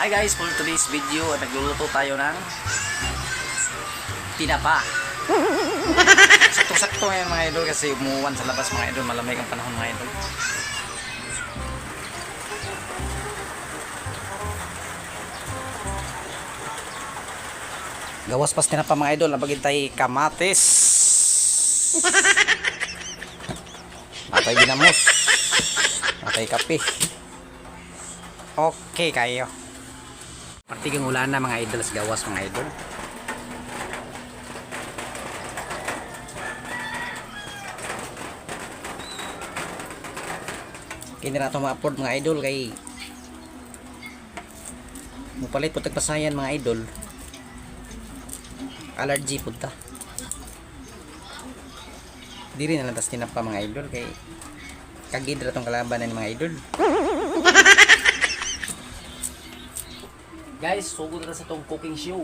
Hi guys, for today's video, nagluluto tayo ng tinapa. Sakto-sakto ngayon, mga idol, kasi umuwan sa labas, mga idol, malamig ang panahon, mga idol. Gawas pas tinapa, mga idol, nabagin tayo kamatis. Atay ginamos. Atay kape. Okay kayo. Partigang ulan na, mga idol, sa gawas, mga idol. Kini na ito ma-afford, mga idol, kay mupalit po tagpasayan, mga idol. Allergy po ta. Diri na lang tas tinapa, mga idol, kay kagidra tong kalaban na ni mga idol. Guys, sugod na sa tong cooking show.